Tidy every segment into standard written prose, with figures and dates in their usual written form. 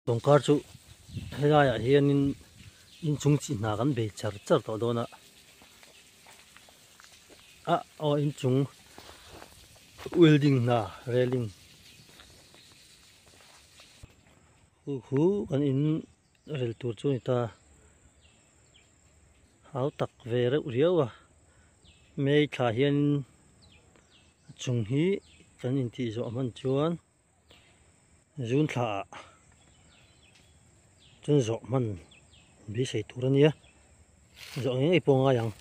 Tawngkar chu helaiah hianin inchung chi hna kan bei char char tawh dawn a a aw inchung welding hna railing hu hu kan in rel tur chu a ni ta hau tak ve reuh riau a may thla hianin a chung hi kan intih zawh hman chuan. Zun thla ah chuan zawh hman beisei tur a nia zawh ngei ngei pawh a ngai ang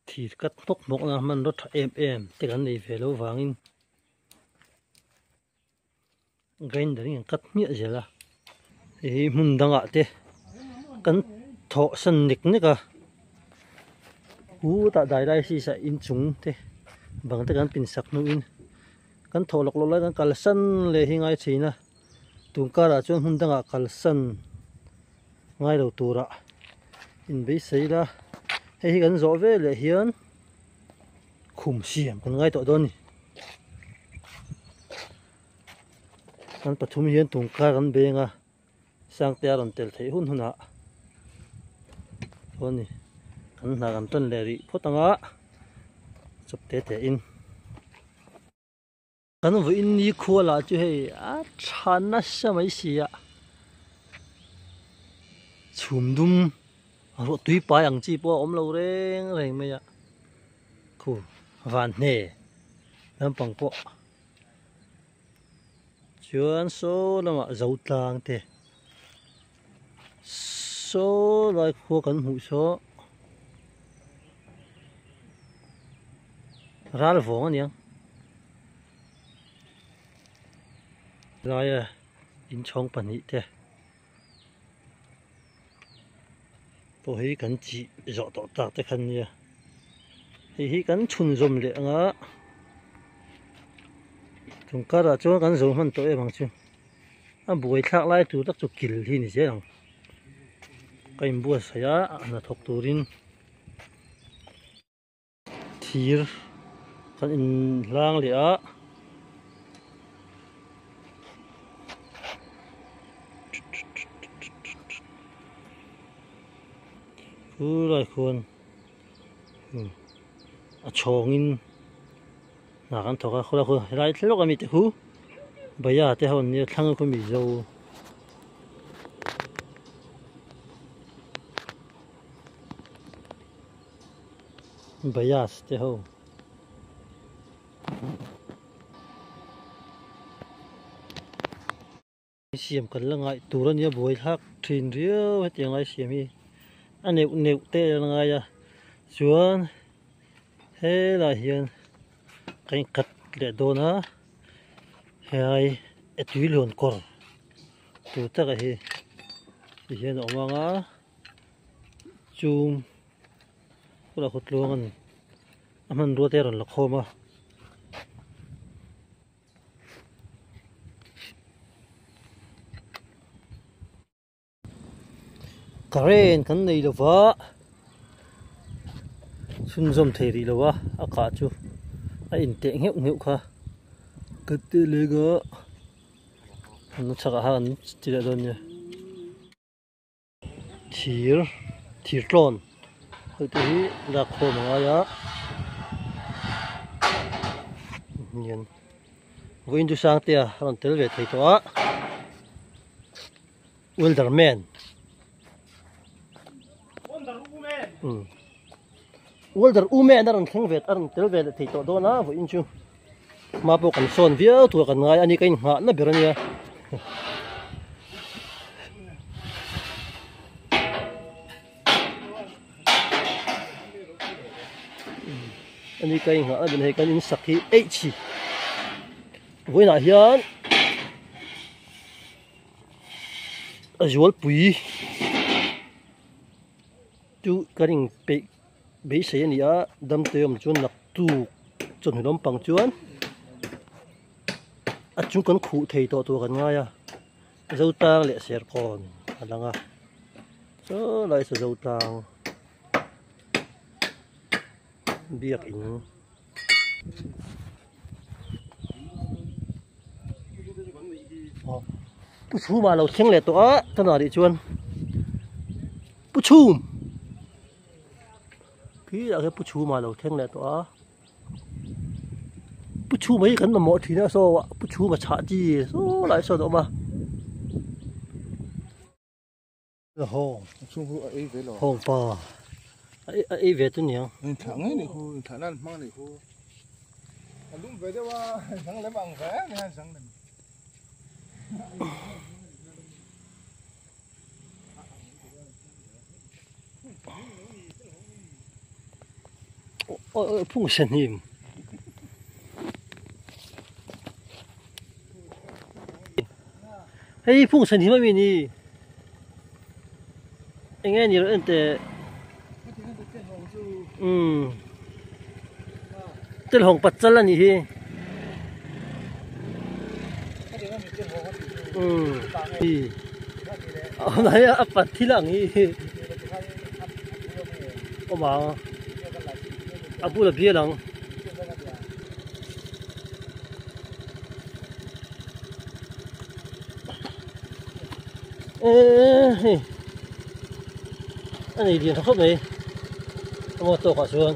thir cut hnawk hnawk na hmanraw tha em em te kan nei ve loh vangin grinder in an cut hmiah zel a hei hi hmun dangah te kan thawh san nek nek a khutah dialysis ah inchung te bang te kan pin sak hnuin. Kan thawh lawk lawk lai kan kalsan leh hi ngai thin a, tun karah chuan hmun dangah kalsan ngai lo turah inbeisei ila, hei hi kan zawh ve leh hian khum siam kan ngai tawh dawn a ni. Kan pathum hian tun kar kan beng a. Sangte a rawn tel theih hun hunah chuan ni kan hna kan tan leh rih phawt anga chawp te te in kan vawiin ni khua lah chu hei a tha nasa mai si a chhum dum ruah tui pai ang chi pawh a awm lo reng reng mai a khu van hne lampang pawh. Chuan saw lamah zo tlang te saw lai khua kan hmuh saw ral vawng a niang laia inchhawng pahnih te pawh hi kan chih zawh tawh tak te khan nia hei hi kan chhun zawm leh anga chung karah chuan kan zo hman tawh em ang chu a buai thlak lai tur tak chu kil hi ni zel ang ka inbuatsaih a hnathawk turin. Thir kan in hlang leh a. Khulai khuan a chhawngin hna kan thawk a khulai khu helai thil lawk ami te khu bhaiya te ho an nia thlang khu mizo. Bias te ho. Siam kan la ngaih tur a nia buai thlak thin riau hetiang lai siam hi a neuh neuh te a la ngai a chuan helai hian ka inkhat leh dawn a helai a tui lawn kawr tur taka hi tihian a awm ang a chung Khulai khaw tluang a ni a hmanrua te a rawn la khawm a. Current kan nei lo va chhunzawm thei rih lo a a kah chu a inteh ngheuh ngheuh kha ka ti leng a an chhakah khan an ti leh dawn nia. Thir thir tlawn hei te hi lak khawm a ngai a hian vawiin chu Sangtea a rawn tel ve thei tawh a welder man welder u man a rawn thleng ve a rawn tel ve leh thei tawh dawn a vawiin chu hma pawh kan sawn viau tur kan ngai a ni ka inghah na ber a nia. Ani ka inghah na ber hei kan in sak hi eih chi vawiinah hian a zualpui chu kan inpeih beisei a ni a damte awm chuan naktuk chawhnu lampang chuan a chung kan khuh thei tawh tur kan ngai a zotlang leh serkawn a lang a saw lai saw zotlang biakin. Pu Chhuma lo thleng leh tawh a, tunah rih chuan Pu Chhum khi ah khian Pu Chhuma lo thleng leh tawh a, Pu Chhuma hi kan mamawh thin a saw Pu Chhuma chhah chi saw lai sawn a awm a. Hawng hawng pa a ei ve chu niang. Thlah ngei ni khu thlah nan hmang ni khu a lum ve deuh a zang lem ang ve ni han zang lem. Oi oi phung sen him. Hei phung sen him ami ni. Enge ni rawh ente. Um. Tel hong pat chal ani hi. Um. Hi. Ai a pat thil ang hi. Awm ang. A bula bial ang. Eee hei a nei lian tha khawp mai a maw tawkah chuan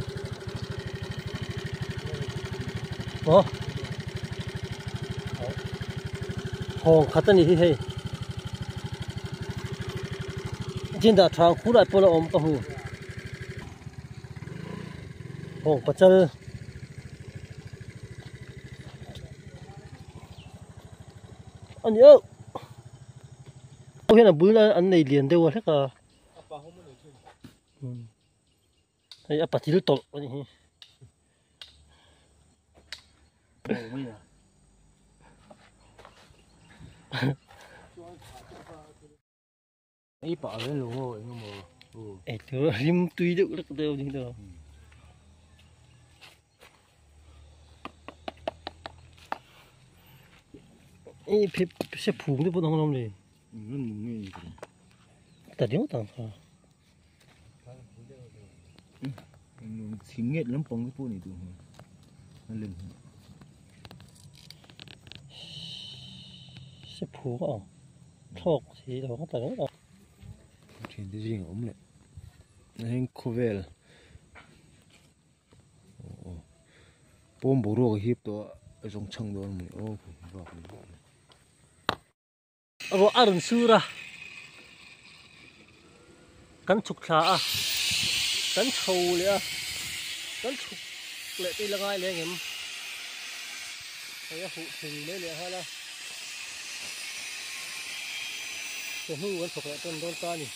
maw hawng khat a ni hi hei chin dah tha khur lai pawh a awm ka hmu hawng pachal. A ni auh ho hian a bul an nei lian deuh a hlek a hei a patil tawlh a nih hi. Ei pah vel lo maw eng emaw aw. Ei tur a rim tui deuh lek deuh ni lo. Ei phe se phung te pawh dang lawm le. Ran nung nge ni tur. Ta deuh tang kha. Thing nget lampang te pawh ni tur hmel. A lem hi. Se phung a ang. Thlawk si lo ka ta ringawt a. Thian te zing a awm leh heng khawvel pawm boruak a hip tawh a zawng chhang dawn a ni aw vak ni bawk ni. Ruah a rawn sur a, kan chhuk thla a, kan chho leh a, kan chhuk leh te ila ngai leh ang em? Hei a huh thei mai leh nghal a, chawhnu kan thawk leh tawn dawn ta a ni.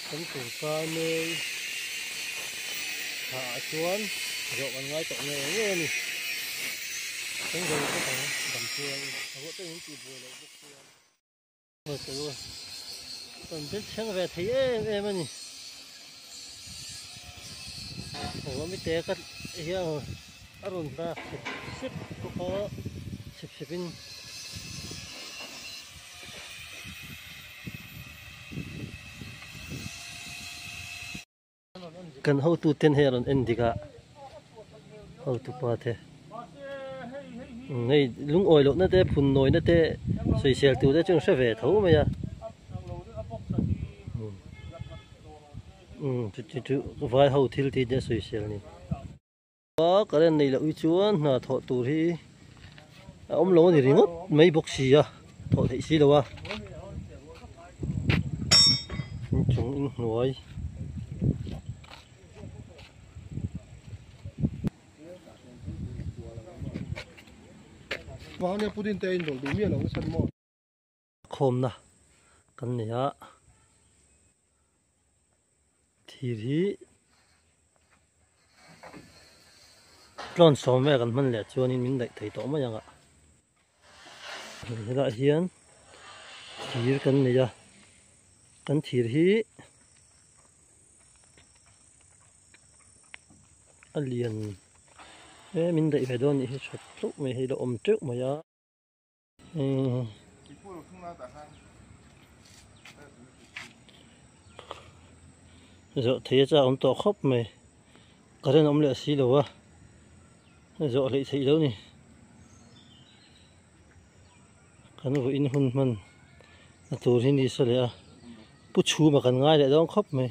Kan tur kai mai thla ah chuan zawh kan ngai tawh ngei ngei a ni. Kan zo bawk ang dam chuan a ruah te in tih buai loh bawk chuan. Kan thil thleng ve thei em em a ni. Ruah mite ka hian a rawn dak sep sep bawk a, sep sep in. Kan hotu ten hei a rawn en dik a, hotu pa te hei lungawi lohna te phun nawina te sawisel tur te chu an hre ve tho mai a umm chu chu vai ho thil tih te a sawisel a ni. A current nei loh hi chuan hna thawh tur hi a awm lo a ni ringawt mai bawk si a thawh theih si lo a inchung inhnuai Khawmna kan nei a thir hi tlawn sawm vel kan hman leh chuanin min daih thei tawh mai ang a helaiah hian thir kan nei a kan thir hi a lian e min daih ve dawn anih hi that hlauh mai hei la awm teuh mai a. Zawh thei a chak awm tawh khawp mai current a awm leh si lo a zawh hleih theih lo ni. Kan vawiin hun hman a tur hi ni sa leh a pu chhuma kan ngai leh dawn khawp mai.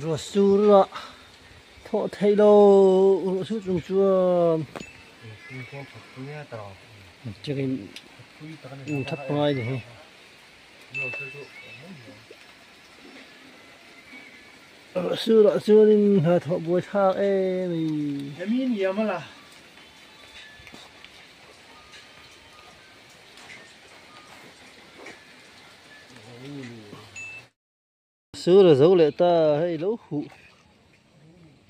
Ruah sur a thawh theih lo ruah sur chung chuan chicken that pangai ni hi. Ruah sur ah chuanin hna thawh buai thlak em mai. Sur a zo leh ta hei lo huh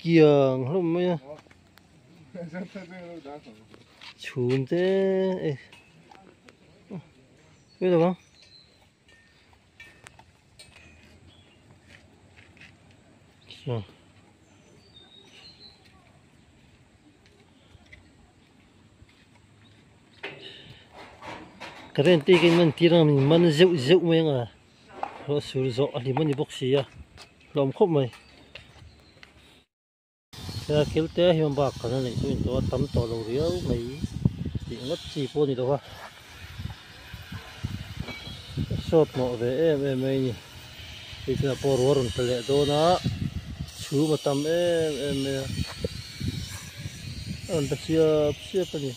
kiang hlawm mai a chhum te e cái được không Rồi. Current te kan man tir ang min man zeuh zeuh mai ang a ruah sur zawh a hlim a ni bawk si a hlawm khawp mai thil thil te hian bak kan a neih chu in tawh a tam tawh lo riau mai tih ngawt chi pawh a ni lo va sawt mawh ve em em mai a ni hei tunah pawh ruah rawn tla leh dawn a chhum a tam em em mai a a rawn tla chiap chiap a ni.